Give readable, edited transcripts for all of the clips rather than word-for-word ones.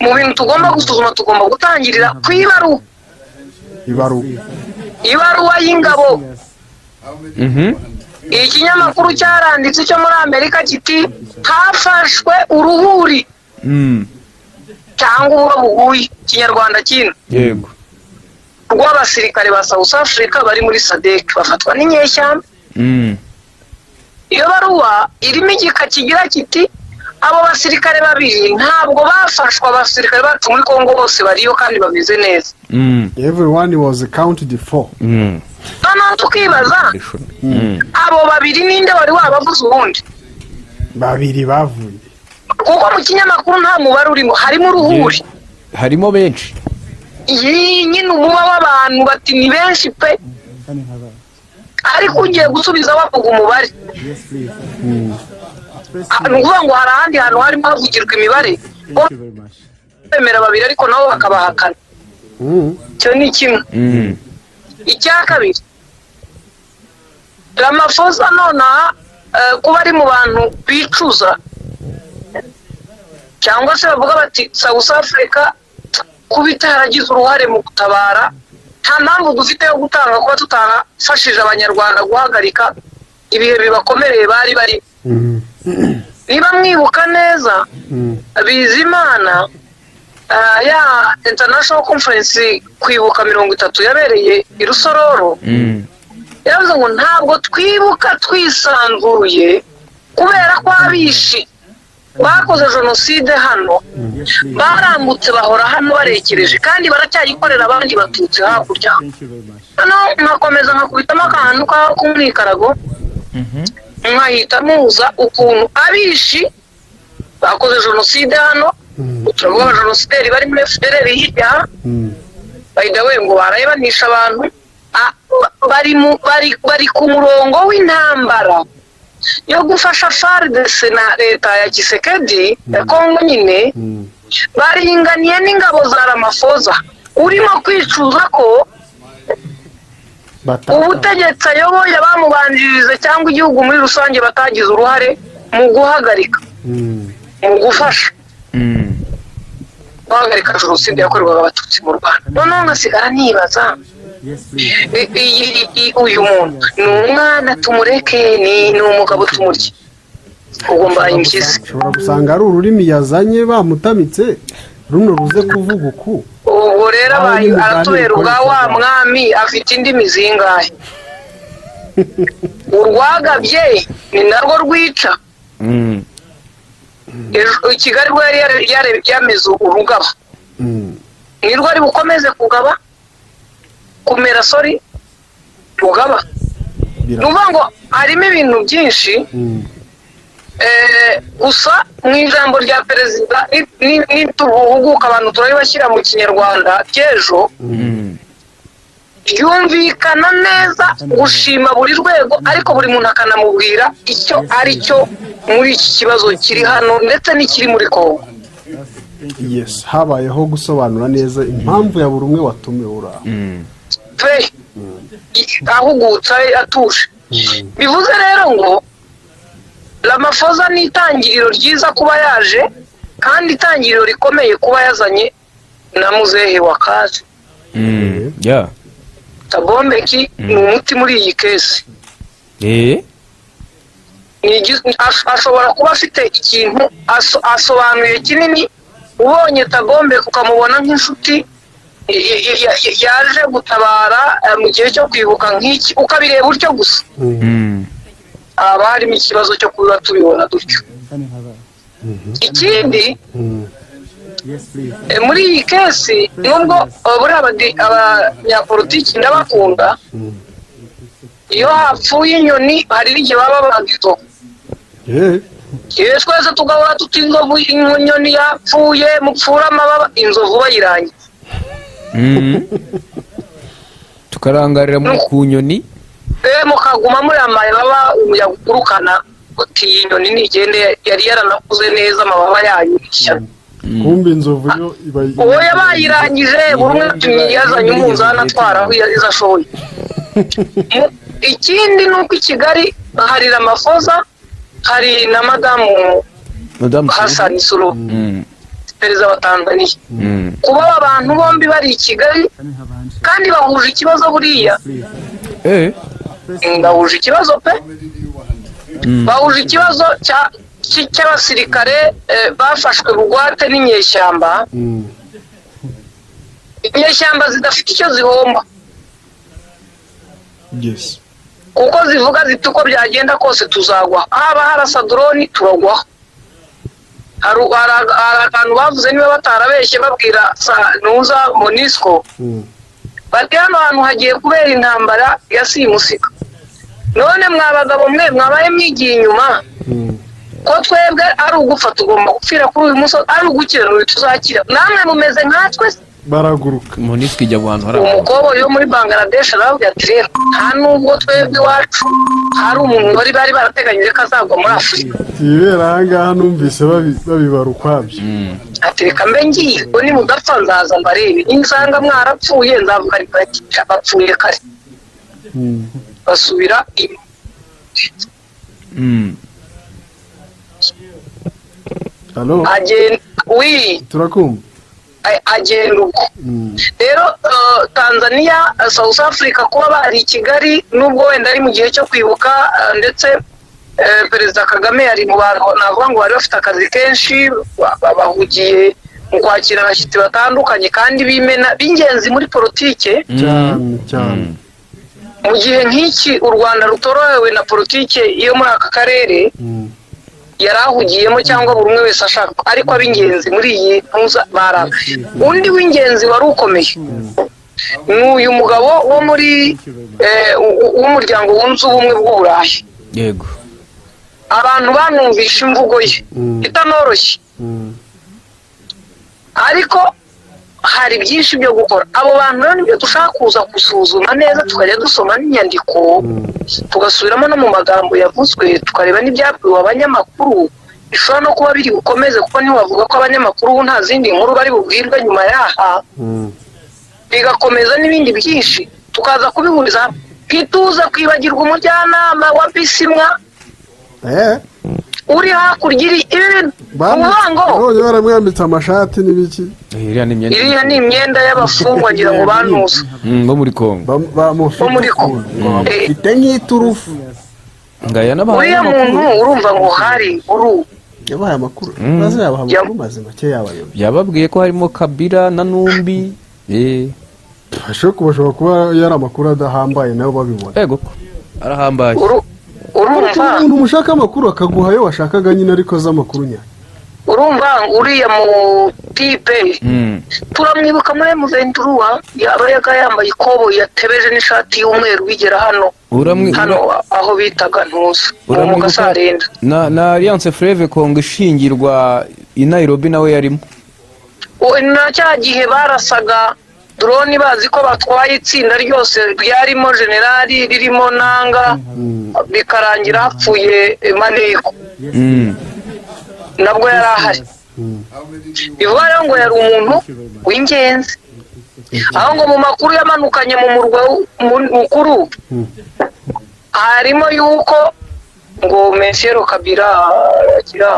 Mu bintu tugomba gusuzuma, tugomba gutangirira ku ibaruwa. Ibaruwa. Ibaruwa y'ingabo. Ikinyamakuru cyaranditse cyo muri Amerika kiti: "Hafashwe uruhuri cyangwa uburo buguye", Ikinyarwanda kino, rw'abasirikare ba South Africa bari muri SADC, bafatwa n'inyeshyamba. Iyo baruwa irimo igika kigira kiti: "Abo basirikare babiri ntabwo bafashwe, abasirikare bacu muri Congo bose bariyo kandi bameze neza." Everyone was counted for. Noneho tukibaza, abo babiri ninde wari wabavuze ubundi? Babiri bavuye. Kuko mu kinyamakuru nta mubare urimo, harimo uruhuri. Harimo benshi. Iyi nyine umuba w'abantu bati ni benshi pe, ariko ugiye gusubiza bavuga umubare. Ah, ni ukuvuga ngo hari ahandi hantu harimo havugirwa imibare, bo bemera babiri ariko nabo bakabahakana. Icyo ni kimwe. Icya kabiri, Ramaphosa nonaha, kuba ari mu bantu bicuza cyangwa se bavuga bati South Africa kuba itaragize uruhare mu gutabara, nta mpamvu dufite yo gutanga kuba tutarafashije Abanyarwanda guhagarika ibihe bibakomereye bari bari. Niba mwibuka neza, Bizimana, ya international conference kwibuka 30 yabereye i Rusororo, yaravuze ngo ntabwo twibuka twisanzuye kubera ko abishi bakoze jenoside hano barambutse, bahora hano barekereje kandi baracyayikorera abandi Batutsi hakurya. Noneho nkakomeza nkakubitamo akantu k'umwikarago, nkahita muza ukuntu abishi bakoze jenoside hano, turavuga abajenosideri bari muri FDLR hirya, by the way ngo baraye banisha abantu. Bari ku murongo w'intambara yo gufasha FARDC na leta ya Tshisekedi ya Kongo nyine, baringaniye n'ingabo za Ramaphosa urimo kwicuza ko ubutegetsi ayoboye, abamubanjirije cyangwa igihugu muri rusange batagize uruhare mu guhagarika, mu gufasha guhagarika jenoside yakorerwaga Abatutsi mu Rwanda. Noneho ngasigara nibaza, uyu muntu ni umwana tumureke, ni umugabo tumurye? Ubwo mbaye impyisi. Ushobora gusanga ari ururimi yazanye bamutamitse, runo ruze kuvuga uku. Ubwo rero Aho abaye ni muganire. aratubera ubwa wa Ukoresha. mwami afite indimi zingahe? Urwagabye ni narwo rwica. Ejo i Kigali rwo yari yameze urugaba, nirwo ari bukomeze kugaba, kumera, sorry, rugaba. Ni ukuvuga ngo harimo ibintu byinshi. Gusa mu ijambo rya perezida, nituhuguka abantu turabibashyira mu Kinyarwanda cy'ejo, ryumvikana neza gushima buri rwego, ariko buri muntu akanamubwira icyo ari cyo muri iki kibazo kiri hano ndetse n'ikiri muri Kongo. Yes, habayeho gusobanura neza impamvu ya buri umwe watumiwe uri aho. Pe, ahugutse atuje. Bivuze rero ngo Ramaphosa ni itangiriro ryiza kuba yaje, kandi itangiriro rikomeye kuba yazanye na muzehe wa kazi. Thabo Mbeki ni umuti muri iyi case. Ashobora kuba afite ikintu asobanuye kinini. Ubonye Thabo Mbeki ukamubona nk'inshuti yaje gutabara, mu gihe cyo kwibuka nk'iki, ukabireba utyo gusa, haba harimo ikibazo cyo kuba tubibona dutyo. Ikindi, muri iyi case, nubwo buriya abanyapolitiki ndabakunda, iyo hapfuye inyoni hari n'igihe baba babaga inzovu. Iyo twese tugahora tuti inzovu, inyoni yapfuye, mupfure amababa, inzovu bayirangiza. Tukarangarira ku nyoni. Mukaguma muri amababa, umuyaga ugurukana uti iyi nyoni nigende, yari yaranakuze neza, amababa yayo ishyano. Kumbe inzovu yo iba Uwo yabayirangije, buri umwe atumye yazanye umunzani atwara aho izo ashoboye. Ikindi ni uko i Kigali hari Ramaphosa, hari na madamu Madamu Hassan Suluhu. Perezida wa Tanzania. Kuba aba bantu bombi bari i Kigali kandi bahuje ikibazo buriya, bahuje ikibazo pe, bahuje ikibazo cy'abasirikare bafashwe bugwate n'inyeshyamba, inyeshyamba zidafite icyo zihomba, kuko zivuga ziti: "Uko byagenda kose tuzagwa, haba harasa drone turagwaho." Hari akantu bavuze, niba batarabeshye, babwira nuza MONUSCO bati: "Hano hantu hagiye kubera intambara ya simusiga. None mwa bagabo mwe, mwabaye mwigiye inyuma, ko twebwe ari ugupfa tugomba gupfira kuri uyu musozi, ari ugukira n'uyu tuzakira, namwe mumeze nkatwe se?" Baraguruka. MONUSCO ijya mu hantu hari abantu. Umukoboyi wo muri Bangladesh arababwira ati: "Rero nta nubwo twebwe iwacu hari umuntu bari barateganyije ko azagwa muri Afurika." Ibibera ahangaha numvise babibara ukwabyo. Ati: "Reka mbe ngiye, ubwo nimudapfa nzaza mbarebe. Nisanga mwarapfuye nzavuga nti bapfuye kare." Basubira inyuma. Halo? Agenda wi. Turakumva. Agenda ubwo rero Tanzania, South Africa, kuba bari i Kigali, nubwo wenda ari mu gihe cyo kwibuka, ndetse Perezida Kagame yari mu bantu navuga ngo bari bafite akazi kenshi, bahugiye mu kwakira abashyitsi batandukanye kandi b'imena b'ingenzi muri politike. Cyane cyane. Mu gihe nk'iki u Rwanda rutorohewe na politike yo muri aka karere, yari ahugiyemo cyangwa buri umwe wese ashaka, ariko ab'ingenzi muri iyi ntuza baraba. Undi w'ingenzi wari ukomeye ni uyu mugabo wo muri w'umuryango wunze ubumwe bw'Uburayi. Abantu banumvisha imvugo ye itanoroshye, ariko hari byinshi byo gukora. Abo bantu rero nibyo dushaka kuza gusuzuma neza, tukajya dusoma n'inyandiko, tugasubiramo no mu magambo yavuzwe, tukareba n'ibyabwiwe abanyamakuru. Bishobora no kuba biri bukomeze, kuko ntiwavuga ko abanyamakuru ubu nta zindi nkuru bari bubwirwe nyuma y'aha. Bigakomeza n'ibindi byinshi, tukaza kubihuriza hamwe. Ntituze kwibagirwa umujyanama wa Bisimwa uri hakurya iri ibi umuhango. None baramwambitse amashati n'ibiki? Iriya ni imyenda. Iriya ni imyenda y'abafungwa, ngira ngo banuza. Bo muri Kongo. Bamufite Bo muri Kongo. Ngo bamufite nk'iturufu. Ngaya n'abahaye Uriya amakuru. muntu urumva ngo hari uru Yabahaye amakuru maze yabaha amakuru mazima cye yabayobye. Yababwiye ko harimo Kabila na Numbi. Ashobora kuba yari amakuru adahambaye nabo babibona. Ego ko arahambaye. Urumva. Umuntu mushaka amakuru akaguha ayo washakaga nyine, ariko azi amakuru nyayo. Urumva uriya mu type, turamwibuka muri M23, yaba yaga yambaye ikoboyi yatebeje n'ishati y'umweru, bigera hano hano aho bitaga ntuza mu Uramwibuka Gasarenda. na Alliance Fleuve Congo ishingirwa i Nairobi, nawe yarimo. Na cya gihe barasaga drone bazi ko batwaye itsinda ryose ryarimo generali, ririmo Nanga, bikarangira hapfuye maneko, nabwo yari ahari. Bivuga rero ngo yari umuntu w'ingenzi, aho ngo mu makuru yamanukanye mu murwa mukuru harimo yuko ngo Monsieur Kabila agira.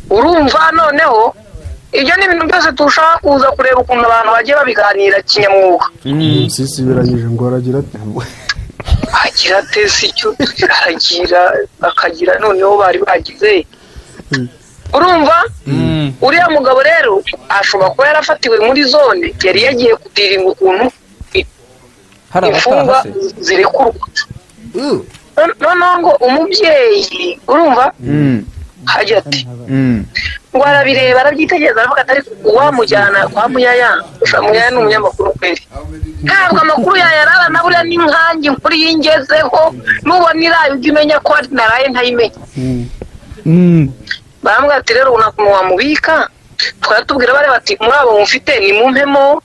Urumva noneho ibyo ni ibintu byose turashaka kuza kureba ukuntu abantu bagiye babiganira kinyamwuga. Sisi biranyije ngo aragira ate? Agira ate si icyo aragira, akagira noneho bari bagize. Urumva uriya mugabo rero ashobora kuba yarafatiwe muri zone yari yagiye kudiringa ukuntu Hari imfungwa abataha se? zirekurwa. Noneho ngo umubyeyi, urumva, hajya ati ngo arabireba, arabyitegereza, aravuga ati: "Ariko uwamujyana kwa Muyaya." Usha Muyaya ni umunyamakuru kweri, ntabwo amakuru yayarara na buriya ni nkanjye inkuru yingezeho, nubona iraye ujye umenya ko naraye ntayimenya. Baramubwira ati: "Rero nta kuntu wamubika." Twari tubwira bariya bati: "Muri abo mufite ni mumpemo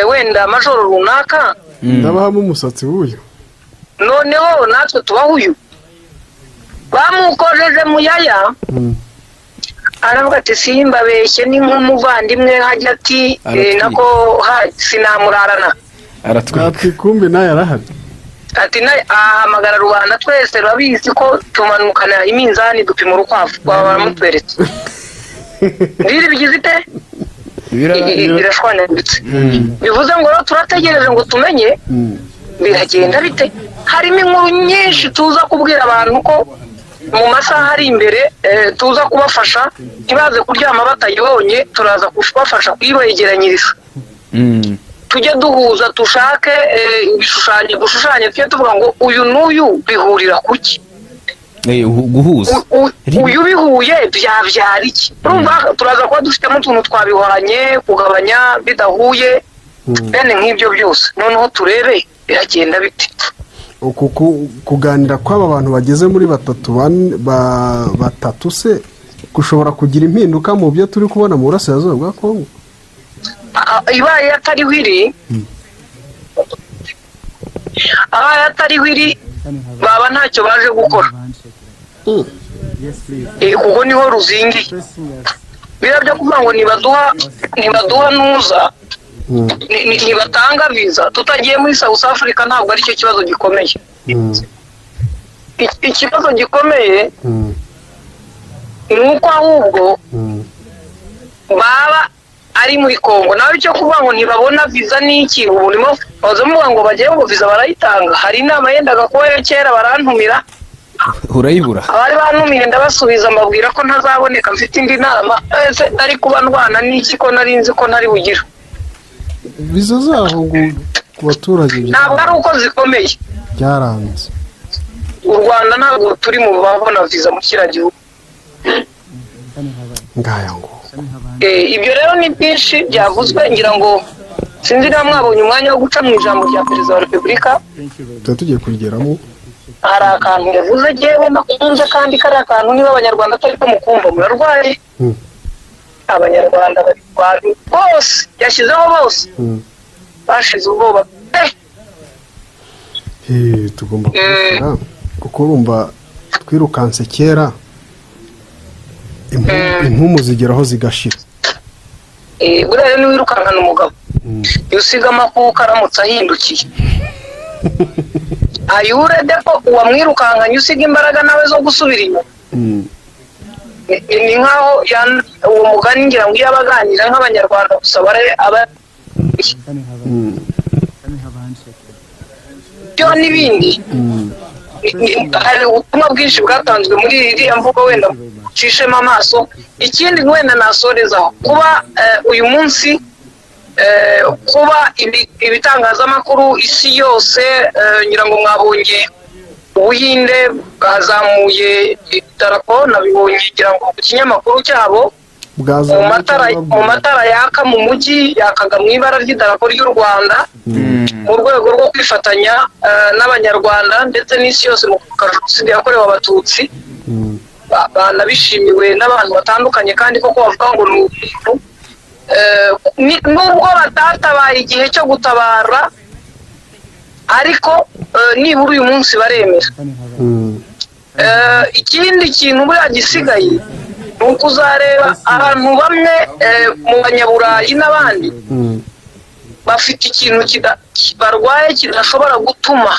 wenda majoro runaka." Ndabahamo umusatsi w'uyu. Noneho natwe tubaho uyu bamukojeje Muyaya. Aravuga ati: "Simbabeshye, ni nk'umuvandimwe." Hajya ati Aratwika. Nako sinamurarana. Aratwika. Ati: "Kumbe nawe arahari." Ati ahamagara rubanda twese, rurabizi ko tumanukana iminzani dupima urukwavu, baba baramutweretse. Deal bigize ite? Irashwanyaguritse. Bivuze ngo rero turategereje ngo tumenye biragenda bite. Harimo inkuru nyinshi tuza kubwira abantu ko mu masaha ari imbere, tuza kubafasha ntibaze kuryama batayibonye. Turaza kubafasha kuyibegeranyiriza, tujye duhuza, dushake ibishushanyo, dushushanye, tujye tuvuga ngo uyu n'uyu bihurira kuki? Guhuza. Uyu bihuye byabyara iki? Urumva turaza kuba dufitemo utuntu twabihoranye, kugabanya bidahuye, bene nk'ibyo byose, noneho turebe biragenda bite. Uku kuganira kw'aba bantu bageze muri batatu, batatu se, gushobora kugira impinduka mu byo turi kubona mu burasirazuba bwa Kongo? Ibaye atariho iri, abaye atariho iri, baba ntacyo baje gukora. Kuko niho ruzingiye biriya byo kuvuga ngo nibaduha nuza, nibatanga viza tutagiye muri South Africa, ntabwo aricyo kibazo gikomeye. Ikibazo gikomeye ni uko ahubwo baba ari muri Congo. Nawe icyo kuvuga ngo ntibabona viza ni iki? Ubu urimo baza muvuga ngo bagiye ngo viza barayitanga. Hari inama yendaga kubayo kera, barantumira. Urayibura. Abari bantumiye ndabasubiza, mbabwira ko ntazaboneka, mfite indi nama. Ese nari kuba ndwana n'iki ko nari nzi ko ntari bugire? Viza zaho ngo ku baturage Ntabwo ari uko zikomeye. byaranze. U Rwanda ntabwo turi mu babona viza mu kiriya gihugu. Ngaya ngo. Ibyo rero ni byinshi byavuzwe. Ngira ngo sinzi niba mwabonye umwanya wo guca mu ijambo rya Perezida wa Repubulika. Tuba tugiye kurigeramo. Hari akantu yavuze jyewe nakunze, kandi kariya kantu niba Abanyarwanda atari ko mukumva murarwaye. Abanyarwanda bari bose yashyizeho, bose bashize ubwoba pe. Tugomba kubikora kuko urumva twirukanse kera, impumu zigeraho zigashira. Buriya rero niwirukankana umugabo, iyo usiga amakuka aramutse ahindukiye ayurede ko uwamwirukankanye usiga imbaraga nawe zo gusubira inyuma. Ni nkaho uwo mugani ngira ngo iyo abaganira nk'Abanyarwanda gusa bare aba byo n'ibindi. Hari ubutumwa bwinshi bwatanzwe muri iriya mvugo, wenda ucishemo amaso. Ikindi wenda nasorezaho, kuba uyu munsi kuba ibitangazamakuru isi yose, ngira ngo mwabonye Ubuhinde bwazamuye idarapo, nabibonye ngira ngo ku kinyamakuru cyabo, mu Bwazamuye matara cyangwa mu matara yaka mu mujyi yakaga mu ibara ry'idarapo ry'u Rwanda, mu rwego rwo kwifatanya n'Abanyarwanda ndetse n'isi yose mu kwibuka Jenoside yakorewe Abatutsi. Banabishimiwe n'abantu batandukanye, kandi koko bavuga ngo ni ubuntu. Nubwo batatabaye igihe cyo gutabara, ariko nibura uyu munsi baremera. Ikindi kintu buriya gisigaye ni uko uzareba abantu bamwe mu Banyaburayi n'abandi bafite ikintu barwaye kidashobora gutuma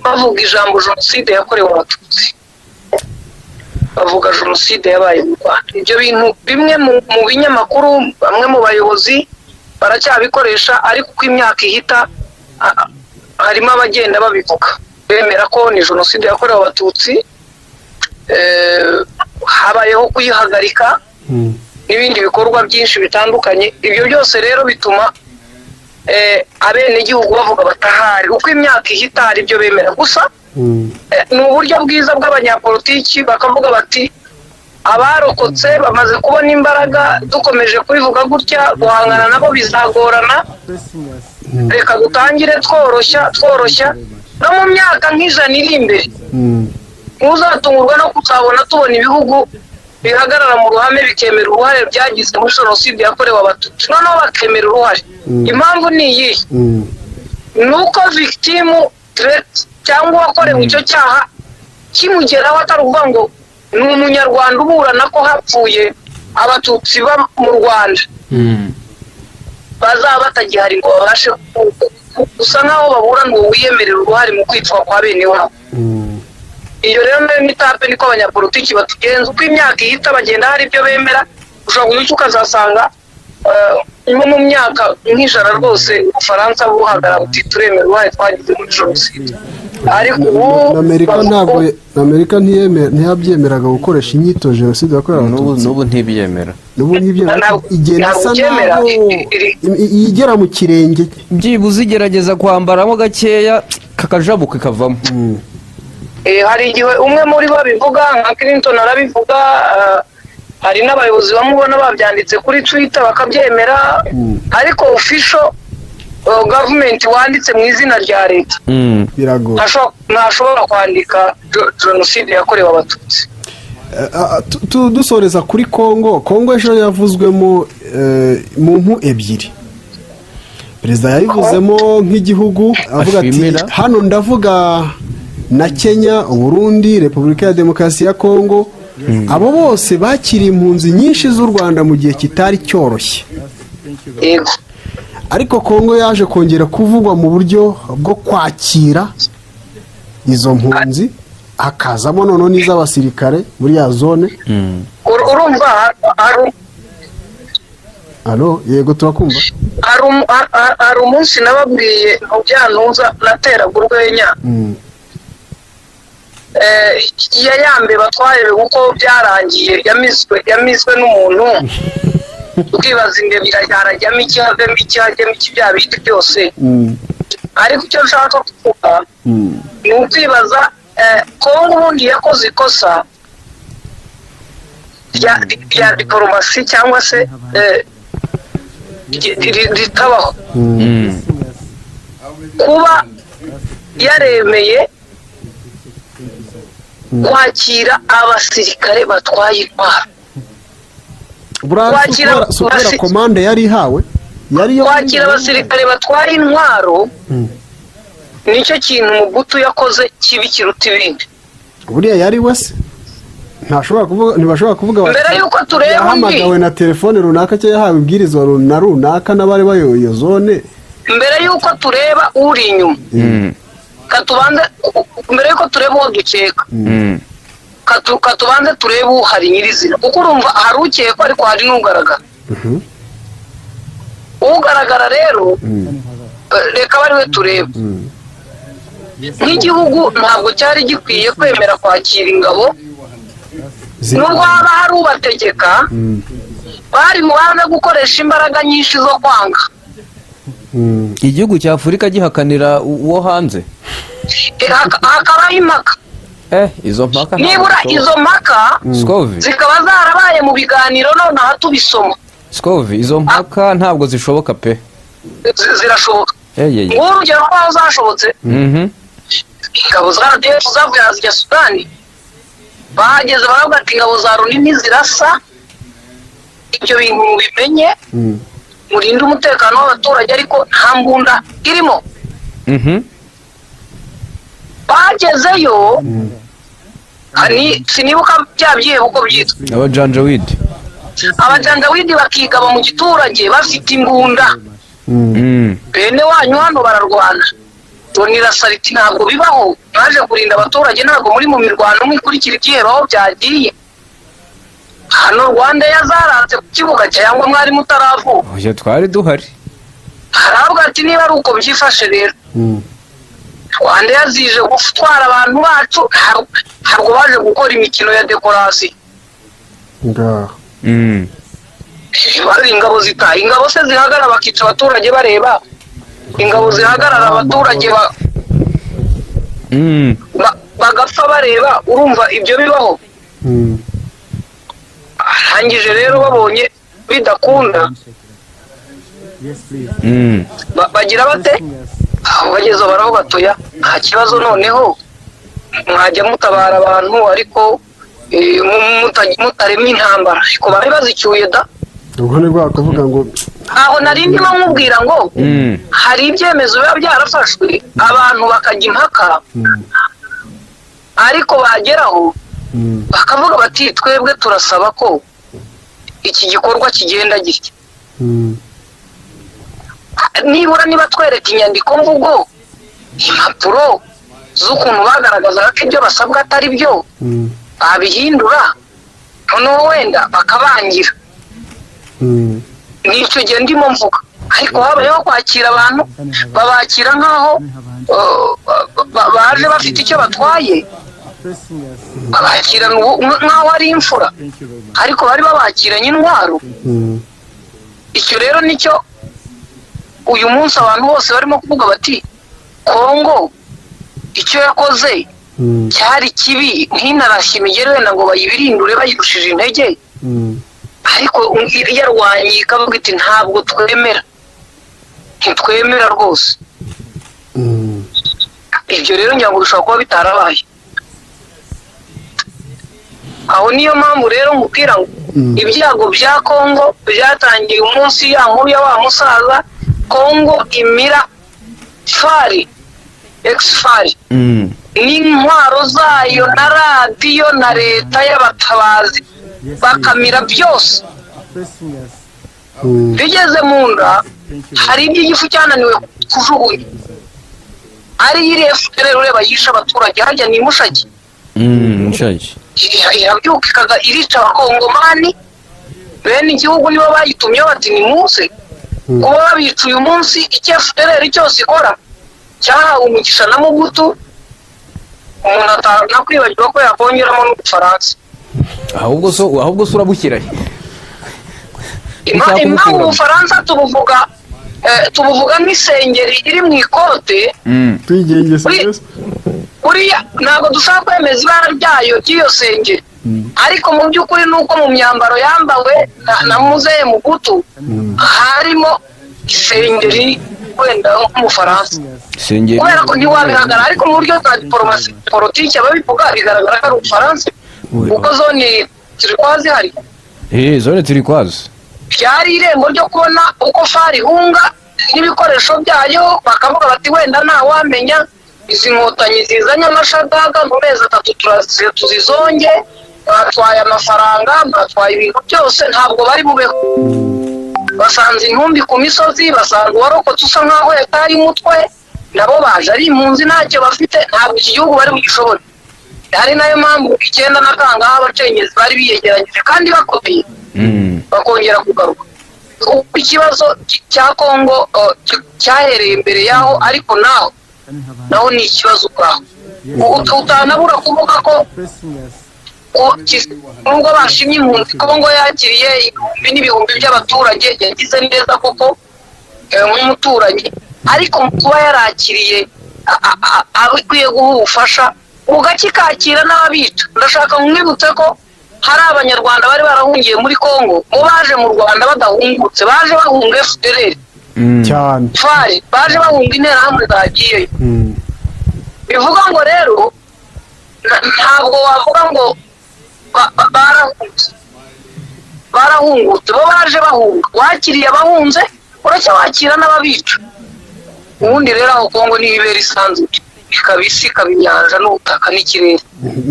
bavuga ijambo Jenoside yakorewe Abatutsi, bavuga jenoside yabaye mu Rwanda. Ibyo bintu bimwe mu binyamakuru, bamwe mu bayobozi baracyabikoresha, ariko uko imyaka ihita harimo abagenda babivuga bemera ko ni jenoside yakorewe Abatutsi, habayeho kuyihagarika n'ibindi bikorwa byinshi bitandukanye. Ibyo byose rero bituma abenegihugu bavuga batahari, uko imyaka ihita hari ibyo bemera gusa. Ni uburyo bwiza bw'abanyapolitiki, bakavuga bati abarokotse bamaze kubona imbaraga, dukomeje kubivuga gutya guhangana nabo bizagorana, reka dutangire tworoshya tworoshya, no mu myaka nk'100 iri imbere ntuzatungurwa no kuzabona tubona ibihugu bihagarara mu ruhame bikemera uruhare byagize muri Jenoside yakorewe Abatutsi, noneho bakemera uruhare. Impamvu ni iyihe? Ni uko victime cyangwa uwakorewe icyo cyaha kimugeraho, atari ukuvuga ngo ni Umunyarwanda uburana ko hapfuye Abatutsi ba mu Rwanda, bazaba batagihari ngo babashe gusa nk'aho baburana uwo wiyemerera uruhare mu kwicwa kwa bene wabo. Iyo rero nayo ni étape, niko abanyapolitiki batugenza. Uko imyaka ihita bagenda hari ibyo bemera. Ushobora guhita ukazasanga nko mu myaka nk'100 rwose Ubufaransa buhagarara buti: "Turemera uruhare twagize muri jenoside." Ariko ubu Na Amerika bavuga ntabwo ko na Amerika ntiyabyemeraga gukoresha inyito jenoside yakorewe N'ubu Abatutsi. N'ubu ntibyemera. N'ubu ntibyemera. Ntabwo Igenda isa byemera. naho igera mu kirenge. Byibuze igerageza kwambaramo gakeya, kakajabuka kavamo. Hari igihe umwe muri bo abivuga, nka Clinton arabivuga, hari n'abayobozi bamwe ubona babyanditse kuri Twitter bakabyemera, ariko official government wanditse mu izina rya leta Biragoye. ntashobora kwandika jenoside yakorewe Abatutsi. Dusoreza kuri Kongo. Kongo ejo yavuzwemo mu mpu ebyiri. Perezida yayivuzemo nk'igihugu, avuga ati Ashimira. Hano ndavuga na Kenya, Uburundi, Repubulika ya Demokarasi ya Kongo, abo bose bakiriye impunzi nyinshi z'u Rwanda mu gihe kitari cyoroshye. Ariko Kongo yaje kongera kuvugwa mu buryo bwo kwakira izo mpunzi, hakazamo noneho n'iz'abasirikare muri ya zone. Urumva hari Alo, yego, turakumva. Hari umunsi nababwiye mu byantuza nateraga urwenya. Ya yambe batwaye kuko byarangiye yamizwe n'umuntu, ukibaza imbeba harajyamo iki, havemo iki, hajyamo iki, bya bindi byose. Ariko icyo nshaka kuvuga ni ukwibaza, Kongo ubundi yakoze ikosa rya diporomasi cyangwa se ritabaho, kuba yaremeye kwakira abasirikare batwaye intwaro. Buriya si ukubera commande yari ihawe, yari yo. Kwakira abasirikare batwaye intwaro nicyo kintu Mobutu yakoze kibi kiruta ibindi. Buriya yari we se ntashobora kuvuga, ntibashobora kuvuga bati Mbere y'uko tureba undi yahamagawe na telefone runaka cyangwa yahawe ibwirizwa na runaka n'abari bayoboye iyo zone. Mbere y'uko tureba uri inyuma, katubanze, mbere y'uko tureba uwo dukeka, katubanze turebe uhari nyirizina, kuko urumva hari ukekwa ariko hari n'ugaragara. Ugaragara rero, reka abe ari we tureba. Nk'igihugu ntabwo cyari gikwiye kwemera kwakira ingabo nubwo haba hari ubategeka. Bari bubanze gukoresha imbaraga nyinshi zo kwanga. Igihugu cya Afurika gihakanira uwo hanze. Hakabaho impaka. Izo mpaka ntabwo Nibura zishoboka. izo mpaka Scovi. zikaba zarabaye mu biganiro, nonaha tubisoma. Scovi, izo mpaka ntabwo zishoboka pe. Zirashoboka. Eyeye. Ngubu urugero rw'aho zashobotse: ingabo za RDF zavuye zijya Sudani, bahageze baravuga ati: "Ingabo za Loni ntizirasa, ibyo bintu mubimenye, murinde umutekano w'abaturage, ariko nta mbunda irimo." Bagezeyo, sinibuka bya byihebe uko byitwa. Abajanjawidi. Abajanjawidi bakigaba mu giturage bafite imbunda. Bene wanyu hano bararwana, Loni irasariti: "Ntabwo bibaho, mwaje kurinda abaturage, ntabwo muri mu mirwano, mwikurikira ibyihebe aho byagiye." Hano Rwanda yazaratse ku kibuga, cyangwa mwari mutaravuka? Oya, twari duhari. Haravuga ati: "Niba ari uko byifashe rero, Rwanda yazije gutwara abantu bacu, ntabwo baje gukora imikino ya décoration." Ngaho. Bari ingabo zitaha, ingabo se zihagarara bakica abaturage bareba? Ingabo zihagarara abaturage bagapfa bareba, urumva ibyo bibaho? Arangije rero babonye bidakunda, bagira bate? Aho bageze baravuga: "Toya, nta kibazo, noneho mwajya mutabara abantu, ariko mutarema intambara." Ariko bari bazicyuye da. Ubwo ni bwa kuvuga ngo Aho nari ndimo nkubwira ngo hari ibyemezo biba byarafashwe, abantu bakajya impaka, ariko bageraho bakavuga bati: "Twebwe turasaba ko iki gikorwa kigenda gitya." Nibura niba twereka inyandiko mvugo, impapuro. z'ukuntu bagaragazaga ko ibyo basabwa atari byo, babihindura, noneho wenda bakabangira. Nicyo gihe ndimo mvuga, ariko habayeho kwakira abantu, babakira nk'aho baje bafite icyo batwaye, babakirana nk'aho ari imfura, ariko bari babakiranye intwaro. Icyo rero nicyo uyu munsi abantu bose barimo kuvuga bati: "Kongo icyo yakoze cyari kibi, ntinarashye imigeri wenda ngo bayibirindure bayirushije intege, ariko yarwanye ikavuga iti: 'Ntabwo twemera, ntitwemera rwose.'" Ibyo rero ngira ngo bishobora kuba bitarabaye aho. Niyo mpamvu rero nkubwira ngo ibyago bya Kongo byatangiye umunsi ya nkuru ya wa musaza, Kongo imira FAR, ex-FAR, n'intwaro zayo na radiyo na leta y'abatabazi, bakamira byose. Bigeze mu nda, hari ibyo igifu cyananiwe kujugunya, ari iriya FPR ureba yishe abaturage harya ni Mushaki. Mushaki. Irabyuka ikaga irica Abakongomani bene igihugu, nibo bayitumye bati: "Nimuze." Kuba babica uyu munsi, icyo FPR cyose ikora cyahawe umugisha na Mobutu, umuntu atanakwibagirwa ko yakongeramo n'Ubufaransa. Ahubwo so urabushyira he? Ushaka Impamvu kumukuramo. Ubufaransa tubuvuga nk'isengeri iri mu ikote. Twigengese. Buriya ntabwo dushobora kwemeza ibara ryayo, ry'iyo sengeri, ariko mu by'ukuri ni uko mu myambaro yambawe na muzehe Mobutu harimo isengeri wenda nk'Umufaransa. Sengeri. Kubera ko ntiwabihagarara, ariko mu buryo bwa diporomasi, politiki, ababivuga bigaragara ko ari Ubufaransa, kuko zone turquoise zihari. Zone turquoise. Byari irembo ryo kubona uko FAR ihunga n'ibikoresho byayo, bakavuga bati: "Wenda ntawamenya, izi nkotanyi zizanye amashagaga, mu mezi 3 tuzizonge. Batwaye amafaranga, batwaye ibintu byose, ntabwo bari bubeho." Basanze intumbi ku misozi, basanga uwarokotse usa nkaho yataye umutwe, nabo baje ari impunzi, ntacyo bafite, ntabwo iki gihugu bari bugishobore. Ari nayo mpamvu icyenda na kangahe abacengezi bari biyegeranyije kandi bakomeye, bakongera kugaruka. Uko ikibazo cya Kongo cyahereye imbere yaho, ariko naho naho ni ikibazo ubwaho. Utanabura kuvuga ko nubwo bashimye impunzi Kongo yakiriye, ibihumbi n'ibihumbi by'abaturage, yagize neza koko, nk'umuturanyi, ariko mu kuba yarakiriye abo ikwiye guha ubufasha, ugakikakira n'ababica. Ndashaka mwibutse ko hari Abanyarwanda bari barahungiye muri Kongo, mu baje mu Rwanda badahungutse, baje bahunga FDLR, Cyane. FAR, baje bahunga Interahamwe zagiyeyo. Bivuga ngo rero ntabwo wavuga ngo barahunze, barahungutse. Bo baje bahunga, wakiriye abahunze, uracyawakira n'ababica. Ubundi rero aho Kongo niyo ibera isanzure, ikaba isi, ikaba inyanja n'ubutaka n'ikirere.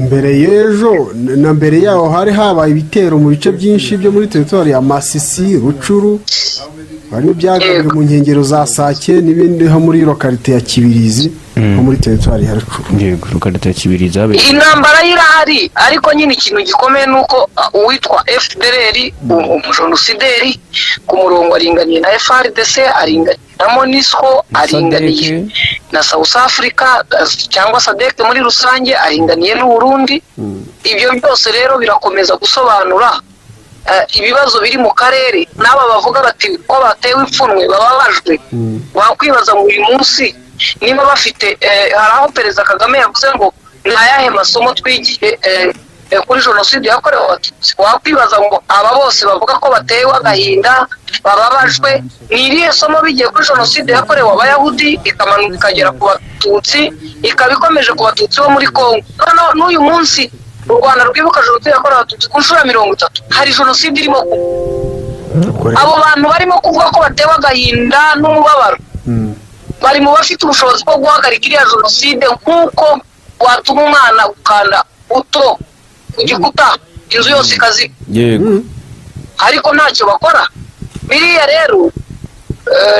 Mbere y'ejo na mbere yaho hari habaye ibitero mu bice byinshi byo muri teritwari ya Masisi, Rutshuru, harimo ibyagabwe mu nkengero za Sake n'ibindi ho muri localité ya Kibirizi ho muri teritwari ya Rutshuru. Yego, localité ya Kibirizi habereye. Intambara yo irahari, ariko nyine ikintu gikomeye ni uko uwitwa FDLR, umujenosideri ku murongo, aringaniye na FARDC, aringaniye na MONUSCO, aringaniye na South Africa cyangwa SADC muri rusange, aringaniye n'Uburundi. Ibyo byose rero birakomeza gusobanura ibibazo biri mu karere. N'aba bavuga bati ko batewe ipfunwe, bababajwe, wakwibaza ngo uyu munsi niba bafite hari aho Perezida Kagame yavuze ngo: "Ni ayahe masomo twigiye kuri jenoside yakorewe Abatutsi?" Wakwibaza ngo aba bose bavuga ko batewe agahinda, bababajwe, ni irihe somo bigiye kuri jenoside yakorewe Abayahudi, ikamanuka ikagera ku Batutsi, ikaba ikomeje ku Batutsi bo muri Kongo? Noneho n'uyu munsi u Rwanda rwibuka jenoside yakorewe Abatutsi ku nshuro ya 30, hari jenoside irimo kuba. Abo bantu barimo kuvuga ko batewe agahinda n'umubabaro bari mu bafite ubushobozi bwo guhagarika iriya jenoside, nk'uko watuma umwana gukanda buto ku gikuta inzu yose ikazima. Ariko ntacyo bakora. Biriya rero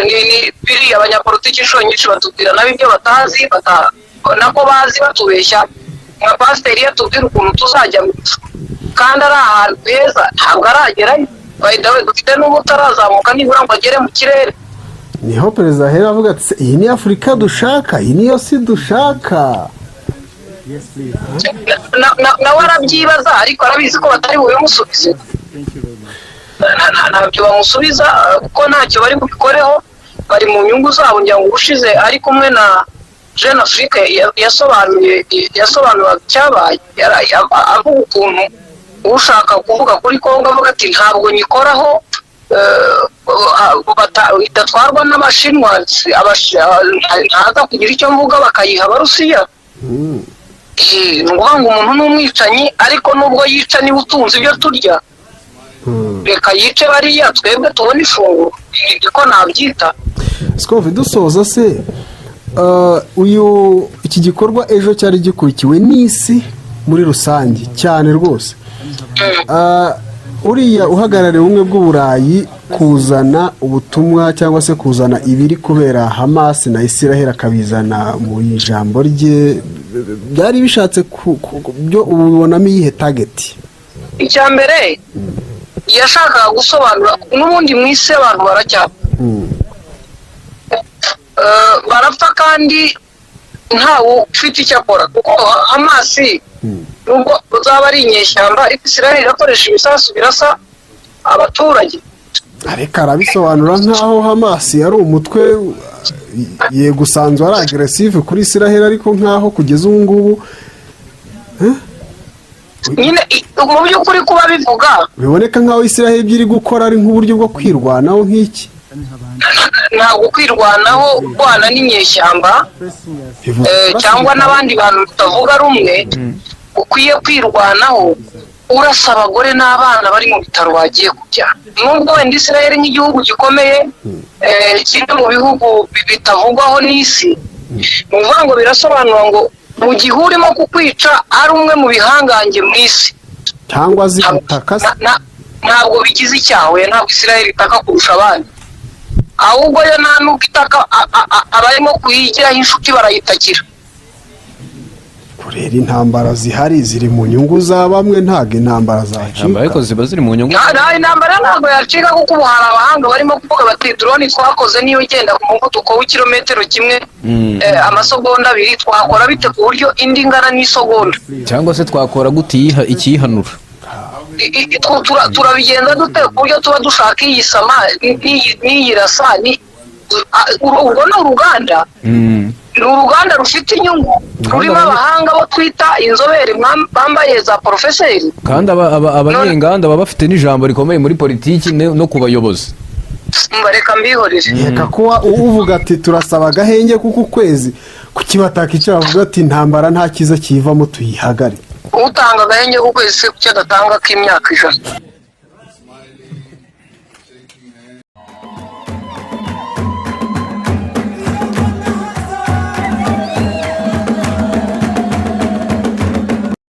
ni biriya abanyapolitiki inshuro nyinshi batubwira nabo ibyo batazi. Nako bazi batubeshya, nka pasiteri iyo atubwira ukuntu tuzajya mu ijuru kandi ari ahantu heza, ntabwo aragerayo. By the way, dufite n'ubu utarazamuka nibura ngo agere mu kirere. Niho perezida ahera avuga ati: "Iyi ni Afurika dushaka? Iyi niyo si dushaka?" Nawe arabyibaza, ariko arabizi ko batari bubimusubize. Ntabyo bamusubiza, kuko ntacyo bari bubikoreho, bari mu nyungu zabo. Ngira ngo ubushize ari kumwe na Jeune Afrique yasobanuraga icyabaye. Avuga ukuntu ushaka kuvuga kuri Kongo avuga ati: "Ntabwo nyikoraho, idatwarwa n'Abashinwa, ntaza kugira icyo mvuga, bakayiha Abarusiya." Ni ukuvuga ngo umuntu ni umwicanyi, ariko nubwo yica, niba utunze ibyo turya, reka yice bariya, twebwe tubone ifunguro, niko nabyita. Scovia, dusoza se, uyu iki gikorwa ejo cyari gikurikiwe n'isi muri rusange cyane rwose. Uriya uhagarariye Ubumwe bw'Uburayi kuzana ubutumwa cyangwa se kuzana ibiri kubera Hamas na Israel akabizana mu ijambo rye, byari bishatse byo ubibonamo iyihe target? Icya mbere yashakaga gusobanura, n'ubundi mu isi abantu baracyapfa, barapfa kandi ntawe ufite icyo akora, kuko Hamasi nubwo uzaba ari inyeshyamba, ariko Israel irakoresha ibisasu birasa abaturage. Ariko arabisobanura nk'aho Hamas ari umutwe, yego usanzwe ari agressive kuri Israel, ariko nk'aho kugeza ubu ngubu Nyine mu by'ukuri kuba bivuga biboneka nk'aho Israel ibyo iri gukora ari nk'uburyo bwo kwirwanaho nk'iki. Ntabwo kwirwanaho, urwana n'inyeshyamba Bivuze cyangwa n'abandi bantu tutavuga rumwe, ukwiye kwirwanaho urasa abagore n'abana bari mu bitaro bagiye kubyara. Nubwo wenda Israel nk'igihugu gikomeye, kimwe mu bihugu bitavugwaho n'isi, ni ukuvuga ngo birasobanura ngo mu gihe urimo kukwica ari umwe mu bihangange mu isi cyangwa azi gutaka se. Ntabwo bigize icyaha. Oya, ntabwo Israel itaka kurusha abandi, ahubwo yo nta nubwo itaka, abarimo kuyigiraho inshuti barayitakira. Kurera intambara zihari ziri mu nyungu za bamwe, ntabwo intambara Intambara ariko zacika. ziba ziri mu nyungu. Nta intambara ntabwo yacika, kuko ubu hari abahanga barimo kuvuga bati: "Drone twakoze niyo igenda ku muvuduko w'ikirometero 1 amasegonda 2, twakora bite ku buryo indi ingana n'isegonda?" Cyangwa se twakora gute ikiyihanura? Turabigenza dute ku buryo tuba dushaka iyisama n'iyirasa? Urwo ni uruganda, ni uruganda rufite inyungu, rurimo abahanga bo twita inzobere, bambaye za porofeseri. Kandi abanyenganda baba bafite n'ijambo rikomeye muri politiki no ku bayobozi. Reka mbihorere. Reka kuba uvuga ati: "Turasaba agahenge," kuko ukwezi kuki bataka icyo bavuga ati: "Intambara nta cyiza kiyivamo, tuyihagare." Utanga agahenge k'ukwezi se kuki adatanga k'imyaka 100?